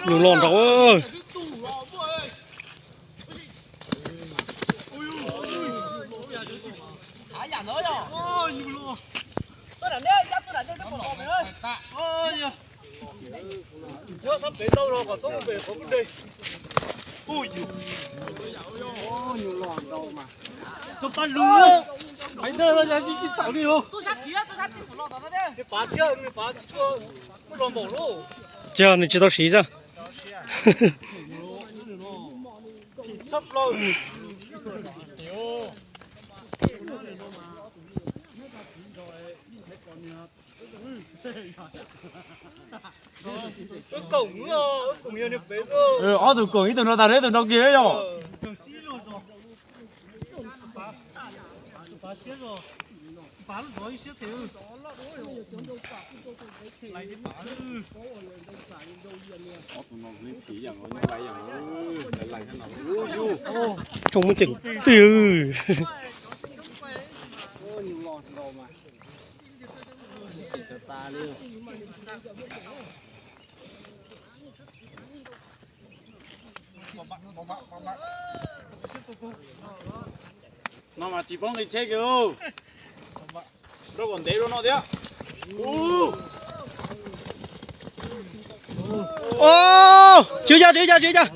Nyuj loj nraud. Cia nws tsis tau siv xwb. Ob tug koom, ib tug no tas, ib tug no kiag yog. Tsoom muaj ceem twg. No mas tsis paub nqi tsheb kiag. Rau kom ntev rau no thiab. Tswv yog, tswv yog, tswv yog.